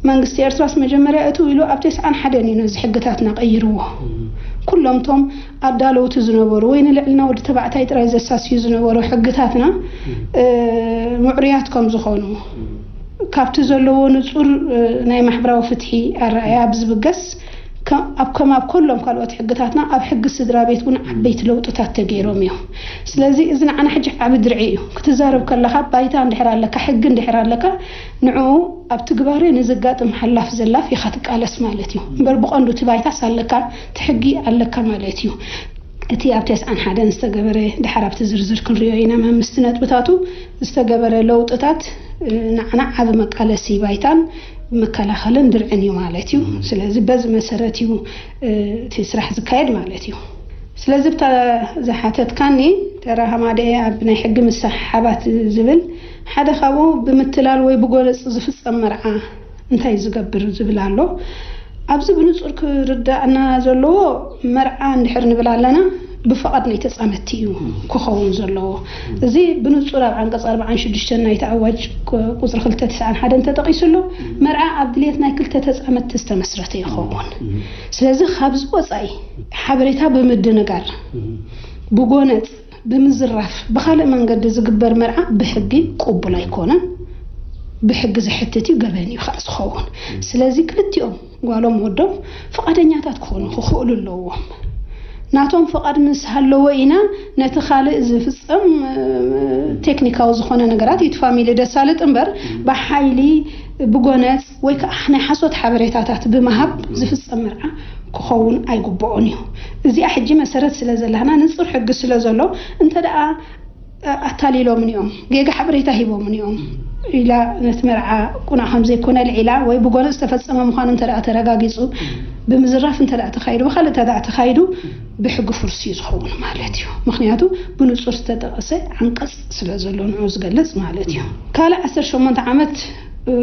መንግስቲ ኤርትራስ መጀመርያ እትው ኢሉ ኣብ ተስዓን ሓደን እዩ ነዚ ሕግታትና ቀይርዎ። ኩሎም እቶም ኣዳለውቲ ዝነበሩ ወይ ንልዕልና ወዲ ተባዕታይ ጥራይ ዘሳስዩ ዝነበሩ ሕግታትና፣ እ፣ ምዕሩያት ከም ዝኾኑ፣ ካብቲ ዘለዎ ንጹር፣ እ፣ ናይ ማሕበራዊ ፍትሒ ኣረኣእያ ብዝብገስ ከም ኣብ ከም ኣብ ኩሎም ካልኦት ሕግታትና ኣብ ሕጊ ስድራ ቤት እውን ዓበይቲ ለውጥታት ተገይሮም እዮም። ስለዚ እዚ ንዓና ሕጂ ዓቢ ድርዒ እዩ። ክትዛረብ ከለኻ ባይታ እንድሕር ኣለካ፣ ሕጊ እንድሕር ኣለካ፣ ንዕኡ ኣብ ትግባረ ንዘጋጥም ሓላፍ ዘላፍ ኢኻ ትቃለስ ማለት እዩ። እምበር ብቐንዱ እቲ ባይታስ ኣለካ፣ እቲ ሕጊ ኣለካ ማለት እዩ። እቲ ኣብ ተስዓን ሓደን ዝተገበረ፣ ድሓር ኣብቲ ዝርዝር ክንሪኦ ኢና፣ መምስቲ ነጥብታቱ ዝተገበረ ለውጥታት፣ እ፣ ንዓና ዓቢ መቃለሲ ባይታን መከላኸልን ድርዕን እዩ ማለት እዩ። ስለዚ በዚ መሰረት እዩ፣ እ፣ እቲ ስራሕ ዝካየድ ማለት እዩ። ስለዚ ብታ ዝሓተትካኒ ተራ ሃማደ ኣብ ናይ ሕጊ ምስሕሓባት ዝብል ሓደ ካብኡ ብምትላል ወይ ብጎነጽ ዝፍጸም መርዓ እንታይ ዝገብር ዝብል ኣሎ። ኣብዚ ብንጹር ክርዳእና ዘለዎ መርዓ እንድሕር ንብል ኣለና ብፍቓድ ናይ ተጻመድቲ እዩ ክኸውን ዘለዎ። እዚ ብንጹር ኣብ ዓንቀጽ ኣርባዓን ሽዱሽተን ናይቲ ኣዋጅ ቁ-፣ ቁጽሪ ክልተ ተስዓን ሓደን ተጠቒሱ ኣሎ። መርዓ ኣብ ድልየት ናይ ክልተ ተጻመድቲ ዝተመስረተ ይኸውን። ስለዚ ካብዚ ወጻኢ ሓበሬታ ብምድንጋር፣ ብጎነጽ፣ ብምዝራፍ፣ ብኻልእ መንገዲ ዝግበር መርዓ ብሕጊ ቅቡል ኣይኮነን፣ ብሕጊ ዘሕትት እዩ፣ ገበን እዩ ከዓ ዝኸውን። ስለዚ ክልቲኦም ጓሎም ወዶም ፍቓደኛታት ክኾኑ ክኽእሉ ኣለዎም። ናቶም ፍቓድ ምስ ሃለዎ ኢና ነቲ ካልእ ዝፍጸም፣ እ፣ ቴክኒካዊ ዝኾነ ነገራት፣ እቲ ፋሚሊ ደሳልጥ እምበር፣ ብሓይሊ፣ ብጎነጽ ወይ ከዓ ናይ ሓሶት ሓበሬታታት ብምሃብ ዝፍጸም መርዓ ክኸውን ኣይግብኦን እዩ። እዚኣ ሕጂ መሰረት ስለ ዘለና፣ ንጹር ሕጊ ስለ ዘሎ፣ እንተ ደኣ ኣታሊሎምን እዮም፣ ጌጋ ሓበሬታ ሂቦምን እዮም ኢላ ነቲ መርዓ ቁኑዕ ከም ዘይኮነ ኣልዒላ፣ ወይ ብጎነጽ ዝተፈጸመ ምዃኑ እንተ ደኣ ተረጋጊጹ፣ ብምዝራፍ እንተ ደኣ ተኻይዱ፣ ብኻልእ እንተ ደኣ ተኻይዱ፣ ብሕጊ ፍርሲ እዩ ዝኸውን ማለት እዩ። ምኽንያቱ ብንጹር ዝተጠቐሰ ዓንቀጽ ስለ ዘሎ ንዑ ዝገልጽ ማለት እዩ። ካልእ ዓሰርተ ሸሞንተ ዓመት፣ እ፣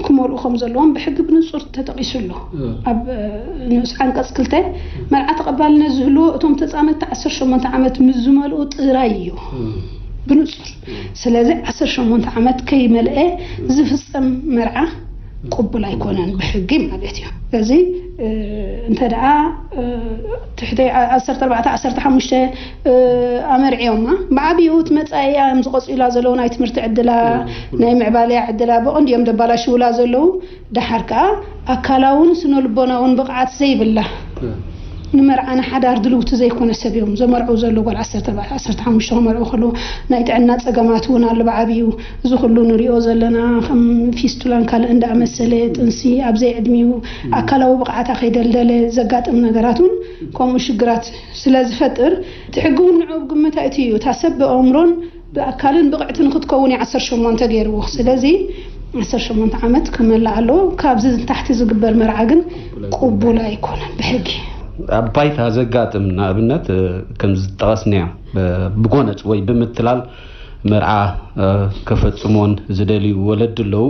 ክመልኡ ከም ዘለዎም ብሕጊ ብንጹር ተጠቒሱ ኣሎ። እ። ኣብ፣ እ፣ ንኡስ ዓንቀጽ ክልተ፣ መርዓ ተቐባልነት ዝህልዎ እቶም ተጻመድቲ ዓሰርተ ሸሞንተ ዓመት ምስ ዝመልኡ ጥራይ እዩ። እ። ብንጹር። ስለዚ ዓሰርተ ሸሞንተ ዓመት ከይመልአ ዝፍጸም መርዓ ቅቡል ኣይኮነን ብሕጊ ማለት እዩ። ስለዚ፣ እ፣ እንተ ደኣ፣ እ፣ ትሕቲ ዓ-፣ ዓሰርተ ኣርባዕተ፣ ዓሰርተ ሓሙሽተ፣ እ፣ ኣመርዕዮማ፣ ብዓብይኡ እቲ መጻኢያ እዮም ዝቐጽዩላ ዘለዉ፣ ናይ ትምህርቲ ዕድላ፣ ናይ ምዕባለያ ዕድላ ብቐንዱ እዮም ደባላሽውላ ዘለዉ። ደሓር ከኣ ኣካላውን ስነ ልቦናውን ብቕዓት ዘይብላ፣ እ። ንመርዓ ንሓዳር ድልውቲ ዘይኮነ ሰብ እዮም ዘመርዕዉ ዘለዉ። ጓል ዓሰርተ ኣርባዕተ፣ ዓሰርተ ሓሙሽተ ክመርዑ ከለዉ ናይ ጥዕና ጸገማት እውን ኣሎ ብዓብዩ። እዚ ኩሉ ንሪኦ ዘለና ከም ፊስቱላን ካልእን ደኣመሰለ ጥንሲ ኣብ ዘይዕድሚኡ ኣካላዊ ብቕዓታ ከይደልደለ ዘጋጥም ነገራት እውን ከምኡ ሽግራት ስለ ዝፈጥር፣ እቲ ሕጊ እውን ንዕኡ ብግምት ኣይእትዩ እዩ። እታ ሰብ ብኣእምሮን ብኣካልን ብቕዕቲ ንክትከውን እዩ ዓሰርተ ሸሞንተ ገይርዎ። ስለዚ ዓሰርተ ሸሞንተ ዓመት ክመልእ ኣለዎ። ካብዚ ንታሕቲ ዝግበር መርዓ ግን ቅቡል ኣይኮነን ብሕጊ። ኣብ ባይታ ዘጋጥም ንኣብነት፣ እ፣ ከም ዝጠቐስናዮ፣ እ፣ ብጎነጽ ወይ ብምትላል መርዓ፣ እ፣ ከፈጽሞን ዝደልዩ ወለዲ ኣለዉ።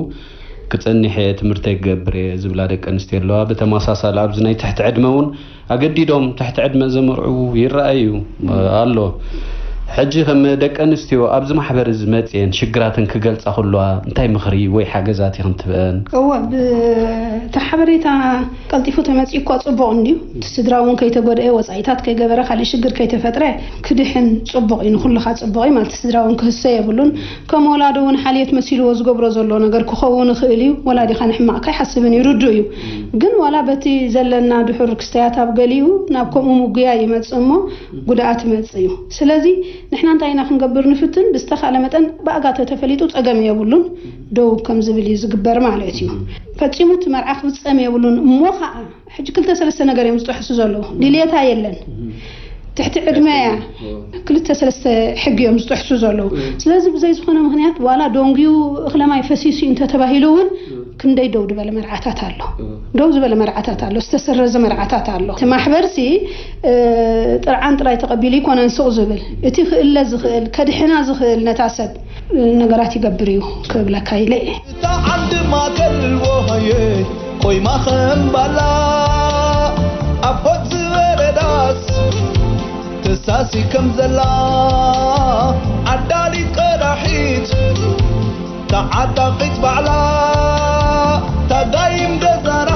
ክጸንሕ እየ፣ ትምህርተይ ክገብር እየ ዝብላ ደቂ ኣንስትዮ ኣለዋ። ብተመሳሳሊ ኣብዚ ናይ ትሕቲ ዕድመ እውን ኣገዲዶም ትሕቲ ዕድመ ዘመርዕዉ ይረኣዩ፣ እ፣ ኣሎ። ሕጂ ከም ደቂ ኣንስትዮ ኣብዚ ማሕበር እዚ መጽየን ሽግራተን ክገልጻ ከለዋ እንታይ ምኽሪ ወይ ሓገዛት ኢኽን ትበአን? እወ፣ ብ-፣ እቲ ሓበሬታ ቀልጢፉ ተመጺኡ እኳ ጽቡቕ እንድዩ። እቲ ስድራ እውን ከይተጎድአ፣ ወጻኢታት ከይገበረ፣ ካልእ ሽግር ከይተፈጥረ ክድሕን ጽቡቕ እዩ፣ ንኹልኻ ጽቡቕ እዩ ማለት፣ ስድራ እውን ክህሰ የብሉን። ከም ወላዶ እውን ሓልዮት መሲልዎ ዝገብሮ ዘሎ ነገር ክኸውን ይኽእል እዩ። ወላዲኻ ንሕማቕ ከይሓስብን እዩ፣ ርዱእ እዩ። ግን ዋላ በቲ ዘለና ድሑር ክስተያት ኣብ ገሊኡ ናብ ከምኡ ምጉያይ ይመጽእ እሞ ጉድኣት ይመጽእ እዩ። ስለዚ ንሕና እንታይ ኢና ክንገብር ንፍትን? ብዝተኻእለ መጠን ብኣጋ ተተፈሊጡ ጸገም የብሉን፣ ደው ከም ዝብል እዩ ዝግበር ማለት እዩ። ፈጺሙ እቲ መርዓ ክፍጸም የብሉን። እሞ ኸኣ ሕጂ ክልተ ሰለስተ ነገር እዮም ዝጥሕሱ ዘለዉ። ድልየታ የለን። ትሕቲ ዕድመ እያ። ክልተ ሰለስተ ሕጊ እዮም ዝጥሕሱ ዘለዉ። ስለዚ ብዘይ ዝኾነ ምኽንያት ዋላ ዶንግዩ እኽለ ማይ ፈሲሱ እዩ እንተተባሂሉ እውን ክንደይ ደው ዝበለ መርዓታት ኣሎ። ደው ዝበለ መርዓታት ኣሎ። ዝተሰረዘ መርዓታት ኣሎ። እቲ ማሕበርሲ፣ እ፣ ጥርዓን ጥራይ ተቐቢሉ ይኮነን ስቕ ዝብል። እቲ ክእለ ዝኽእል፣ ከድሕና ዝኽእል ነታ ሰብ፣ እ፣ ነገራት ይገብር እዩ ክብለካ ኢለ እየ። እታ ዓንዲ ማእከል ወሃየ ቆይማ ከም ባላ ኣብ ሆድ ዝበረ ዳስ ተሳሲ ከም ዘላ ዓዳሊት ቀዳሒት ተዓጣቒት ባዕላ ታጋይም ገዛና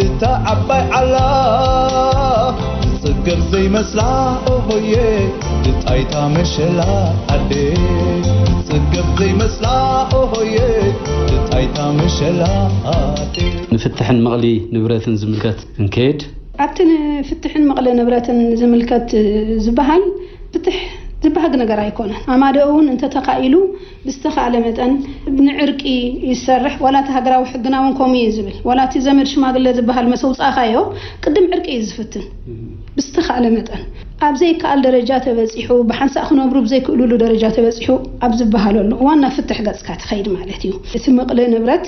እታ ዓባይ ዓላ ዝጽገብ ዘይመስላ ኦሆየ ድጣይታ መሸላ ኣደ ዝጽገብ ዘይመስላ ኦሆየ ድጣይ ንፍትሕን መቕሊ ንብረትን ዝምልከት እንከይድ፣ ኣብቲ ንፍትሕን መቕሊ ንብረትን ዝምልከት ዝበሃል፣ ፍትሕ ዝበሃግ ነገር ኣይኮነን። ኣማደኡ እውን እንተተኻኢሉ ብዝተኻእለ መጠን ንዕርቂ ይሰርሕ። ዋላ እቲ ሃገራዊ ሕግና እውን ከምኡ እዩ ዝብል። ዋላ እቲ ዘመድ ሽማግለ ዝበሃል መሰውፃእካዮ ቅድም ዕርቂ እዩ ዝፍትን። ብዝተኻእለ መጠን ኣብ ዘይከኣል ደረጃ ተበፂሑ፣ ብሓንሳእ ክነብሩ ብዘይክእሉሉ ደረጃ ተበፂሑ ኣብ ዝበሃለሉ እዋን ናብ ፍትሕ ገፅካ ትኸይድ ማለት እዩ። እቲ ምቕሊ ንብረት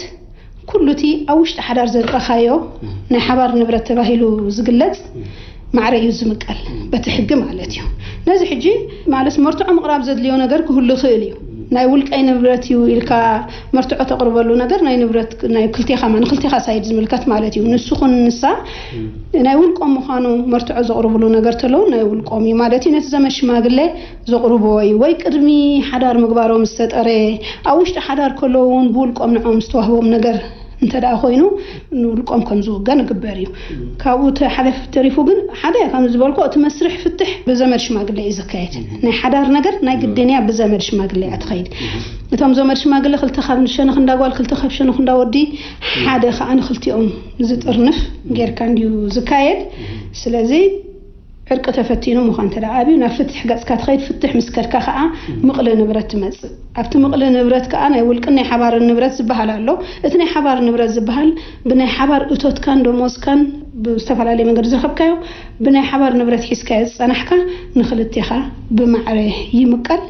ኩሉ እቲ ኣብ ውሽጢ ሓዳር ዘጥረኻዮ ናይ ሓባር ንብረት ተባሂሉ ዝግለጽ ማዕረ እዩ ዝምቀል በቲ ሕጊ ማለት እዩ። ነዚ ሕጂ ማለት መርትዖ ምቕራብ ዘድልዮ ነገር ክህሉ ይኽእል እዩ። ናይ ውልቀይ ንብረት እዩ ኢልካ መርትዖ ተቕርበሉ ነገር ናይ ንብረት ናይ ክልቴኻ ማ ንክልቴኻ ሳይድ ዝምልከት ማለት እዩ። ንሱ ኹን ንሳ ናይ ውልቆም ምዃኑ መርትዖ ዘቕርብሉ ነገር ተለዉ ናይ ውልቆም እዩ ማለት እዩ። ነቲ ዘመድ ሽማግለ ዘቕርብዎ እዩ። ወይ ቅድሚ ሓዳር ምግባሮም ዝተጠረ ኣብ ውሽጢ ሓዳር ከለዉ እውን ብውልቆም ንዖም ዝተዋህቦም ነገር እንተ ደኣ ኮይኑ ንውልቆም ከም ዝውገን ይግበር እዩ። ካብኡ ተሓለፍ ተሪፉ ግን ሓደ ከም ዝበልኮ እቲ መስርሕ ፍትሕ ብዘመድ ሽማግለ እዩ ዝካየድ። ናይ ሓዳር ነገር ናይ ግድንያ ብዘመድ ሽማግለ እያ ትኸይድ። እቶም ዘመድ ሽማግለ ክልተ ካብ ሸነኽ እንዳጓል ክልተ ካብ ሸነኽ እንዳወዲ ሓደ ከዓ ንክልቲኦም ዝጥርንፍ ጌርካ እንዲዩ ዝካየድ። ስለዚ ዕርቂ ተፈቲኑ ምዃን እንተ ደኣ ኣብዩ ናብ ፍትሕ ገጽካ ትኸይድ። ፍትሕ ምስ ከድካ ከዓ ምቕሊ ንብረት ትመጽእ። ኣብቲ ምቕሊ ንብረት ከዓ ናይ ውልቅን ናይ ሓባርን ንብረት ዝበሃል ኣሎ። እቲ ናይ ሓባር ንብረት ዝበሃል ብናይ ሓባር እቶትካን ደሞዝካን ብዝተፈላለየ መንገዲ ዝረኸብካዮ ብናይ ሓባር ንብረት ሒዝካዮ ዝጸናሕካ ንክልቴኻ ብማዕረ ይምቀል።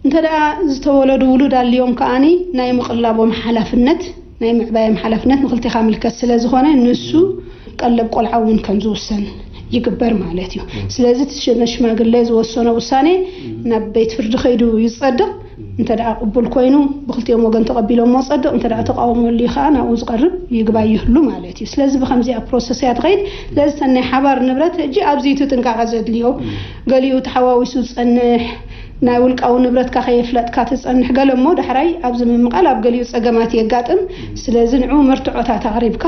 እንተ ደኣ ዝተወለዱ ውሉድ ኣልዮም ከኣኒ ናይ ምቕላቦም ሓላፍነት ናይ ምዕባዮም ሓላፍነት ንክልቴኻ ምልከት ስለ ዝኾነ ንሱ ቀለብ ቆልዓ እውን ከም ዝውሰን ይግበር ማለት እዩ። ስለዚ እቲ ሽመ ሽማግለ ዝወሰኖ ውሳኔ ናብ ቤት ፍርዲ ከይዱ ይጸድቕ። እንተ ደኣ ቅቡል ኮይኑ ብክልቲኦም ወገን ተቐቢሎሞ ጸድቕ፣ እንተ ደኣ ተቃውሞ ኣልዩ ከኣ ናብኡ ዝቐርብ ይግባይ ይህሉ ማለት እዩ። ስለዚ ብከምዚኣ ፕሮሰስ እያ ትኸይድ። ስለዚ እተን ናይ ሓባር ንብረት ሕጂ ኣብዚ እቲ ጥንቃቐ ዘድልዮ ገሊኡ ተሓዋዊሱ ዝጸንሕ ናይ ውልቃዊ ንብረትካ ከየፍለጥካ ትጸንሕ ገለ እሞ ዳሕራይ ኣብዚ ምምቓል ኣብ ገሊኡ ጸገማት የጋጥም። ስለዚ ንዑ መርትዖታት ኣቕሪብካ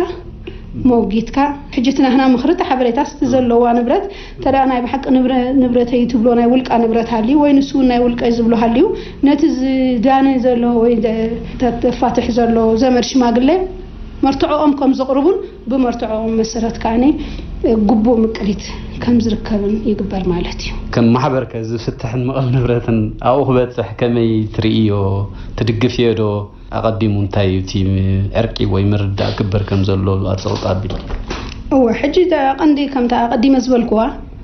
መውጊትካ ሕጂ እቲ ናህና ምኽሪ እቲ ሓበሬታስ እቲ ዘለዋ ንብረት እንተ ደኣ ናይ ብሓቂ ንብረ- ንብረተይ ትብሎ ናይ ውልቃ ንብረት ሃልዩ ወይ ንሱ እውን ናይ ውልቀይ ዝብሎ ሃልዩ ነቲ ዝዳኒ ዘሎ ወይ ደ- ተ- ተፋትሕ ዘሎ ዘመድ ሽማግለ መርትዖኦም ከም ዘቕርቡን ብመርትዖኦም መሰረት ከኣኒ ግቡእ ምቅሊት ከም ዝርከብን ይግበር ማለት እዩ። ከም ማሕበር ከ ዝፍትሕን መቐል ንብረትን ኣብኡ ክበፅሕ ከመይ ትርእዮ? ትድግፍዮ ዶ? ኣቐዲሙ እንታይ እዩ እቲ ዕርቂ ወይ ምርዳእ ክግበር ከም ዘሎ ኣፀውጣ ኣቢሉ? እወ፣ ሕጂ እታ ቀንዲ ከምታ ኣቐዲመ ዝበልኩዋ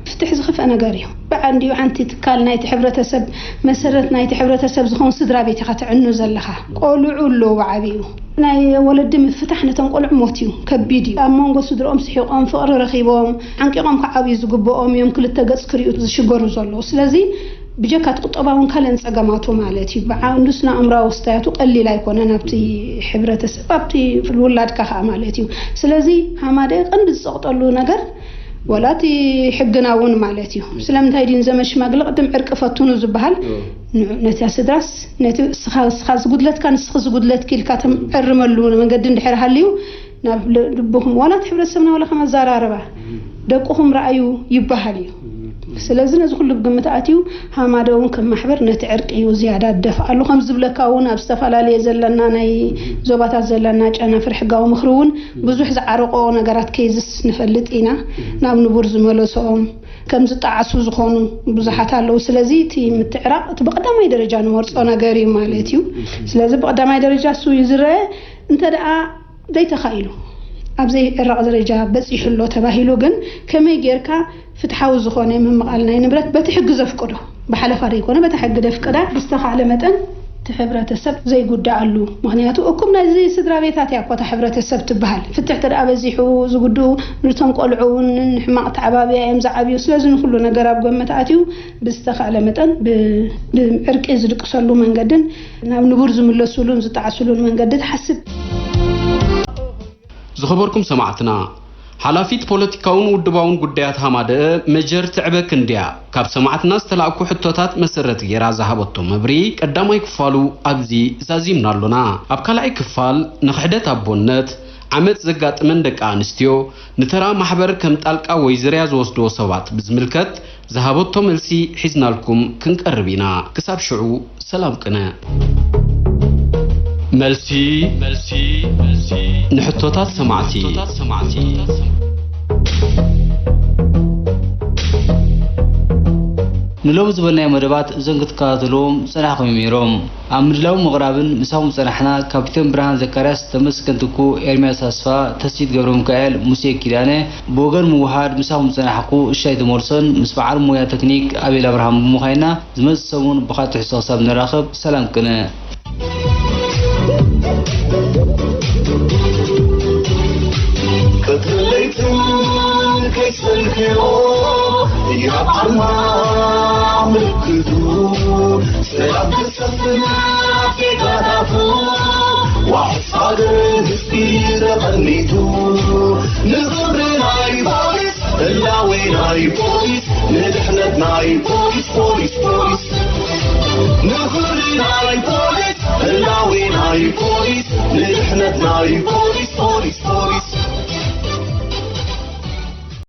ፍትሕ ዝኸፍአ ነገር እዩ። ብዓንዲኡ ሓንቲ ትካል ናይቲ ሕብረተሰብ መሰረት ናይቲ ሕብረተሰብ ዝኾን ስድራ ቤት ኢኻ ተዕኑ ዘለኻ። ቆልዑ ኣለዉ ብዓቢኡ ናይ ወለዲ ምፍታሕ ነቶም ቆልዑ ሞት እዩ፣ ከቢድ እዩ። ኣብ መንጎ ስድርኦም ስሒቖም ፍቕሪ ረኺቦም ሓንቂቖም ክዓብዩ ዝግብኦም እዮም ክልተ ገጽ ክርእዩ ዝሽገሩ ዘለዉ። ስለዚ ብጀካ እቲ ቁጠባውን ካልእን ጸገማቱ ማለት እዩ። ብዓንዱ ስነ ኣእምራዊ ስታያቱ ቀሊል ኣይኮነን ኣብቲ ሕብረተሰብ ኣብቲ ውላድካ ከዓ ማለት እዩ። ስለዚ ሃማደ ቀንዲ ዝጸቕጠሉ ነገር ወላ እቲ ሕግና እውን ማለት እዩ። ስለምንታይ ድዩ ንዘመድ ሽማግለ ቅድም ዕርቂ ፈትኑ ዝበሃል? ንዑ ነቲ ስድራስ ነቲ ስኻ ስኻ ዝጉድለትካ ንስኺ ዝጉድለትኪ ኢልካ ተዕርመሉ መንገዲ እንድሕር ሃልዩ ናብ ል- ልብኹም ዋላ እቲ ሕብረተሰብና ዋላ ከም ኣዘራርባ ደቅኹም ረኣዩ ይበሃል እዩ። ስለዚ ነዚ ኩሉ ብግምት ኣትዩ ሃማደ እውን ከም ማሕበር ነቲ ዕርቂ እዩ ዝያዳ ደፍኣሉ ከም ዝብለካ እውን ኣብ ዝተፈላለየ ዘለና ናይ ዞባታት ዘለና ጨናፍር ሕጋዊ ምኽሪ እውን ብዙሕ ዝዓረቆ ነገራት ኬዝስ ንፈልጥ ኢና። ናብ ንቡር ዝመለሶም ከም ዝጠዓሱ ዝኾኑ ብዙሓት ኣለዉ። ስለዚ እቲ ምትዕራቕ እቲ ብቐዳማይ ደረጃ ንመርጾ ነገር እዩ ማለት እዩ። ስለዚ ብቐዳማይ ደረጃ እሱ እዩ ዝረአ። እንተ ደኣ ዘይተኻኢሉ ኣብ ዘይዕረቕ ደረጃ በጺሑ ኣሎ ተባሂሉ ግን ከመይ ጌርካ ፍትሓዊ ዝኾነ ምምቓል ናይ ንብረት በቲ ሕጊ ዘፍቅዶ ብሓለፋ ዘይኮነ በታ ሕጊ ደፍቅዳ ብዝተኻእለ መጠን እቲ ሕብረተሰብ ዘይጉዳኣሉ። ምኽንያቱ እኩም ናይዚ ስድራ ቤታት እያ እኮ እታ ሕብረተሰብ ትበሃል። ፍትሕ ተደኣ በዚሑ ዝጉድኡ ንቶም ቆልዑ እውን ንሕማቕ ተዓባብያ እዮም ዝዓብዩ። ስለዚ ንኩሉ ነገር ኣብ ጎመት ኣትዩ ብዝተኻእለ መጠን ብ- ብዕርቂ ዝድቅሰሉ መንገድን ናብ ንቡር ዝምለሱሉን ዝጠዓሱሉን መንገዲ ትሓስብ። ዝኸበርኩም ሰማዕትና፣ ሓላፊት ፖለቲካውን ውድባውን ጉዳያት ሃማደአ መጀር ትዕበ ክንድያ ካብ ሰማዕትና ዝተላእኩ ሕቶታት መሰረት ገይራ ዝሃበቶ መብርሂ ቀዳማይ ክፋሉ ኣብዚ ዛዚምና ኣሎና። ኣብ ካልኣይ ክፋል ንኽሕደት ኣቦነት፣ ዓመጽ ዘጋጥመን ደቂ ኣንስትዮ፣ ንተራ ማሕበር ከም ጣልቃ ወይ ዝርያ ዝወስድዎ ሰባት ብዝምልከት ዝሃበቶ መልሲ ሒዝናልኩም ክንቀርብ ኢና። ክሳብ ሽዑ ሰላም ቅነ። መልሲ፣ መልሲ፣ መልሲ ንሕቶታት ሰማዕቲ። ንሎሚ ዝበልናዮ መደባት እዞም ክትከታተልዎም ዝጸናሕኩም እዮም ነይሮም። ኣብ ምድላውን ምቕራብን ምሳኹም ዝጸናሕና ካፒቴን ብርሃን ዘካርያስ፣ ተመስገን ትኩ፣ ኤርምያስ ኣስፋ፣ ተስፊት ገብረ ሚካኤል፣ ሙሴ ኪዳነ። ብወገን ምውሃድ ምሳኹም ዝጸናሕኩ እሻይ ተመልሶን ምስ በዓል ሞያ ተክኒክ ኣቤል ኣብርሃም ብምዃንና፣ ዝመጽእ ሰሙን ብኻልእ ትሕዝቶ ክሳብ ንራኸብ ሰላም ቅነ። ቀትርን ለይትን ከይሰልክዮ፣ ህያብ ዓርና ምልክቱ፣ ሰላም ክሰፍን ኣብ ዜጋታቱ፣ ዋሕስ ሃገር ህዝቢ ተቐኒቱ፣ ንኽብሪ ናይ ፖሊስ፣ ህላዌ ናይ ፖሊስ፣ ንድሕነት ናይ ፖሊስ፣ ፖሊስ፣ ፖሊስ። ንኽብሪ ናይ ፖሊስ፣ ህላዌ ናይ ፖሊስ፣ ንድሕነት ናይ ፖሊስ፣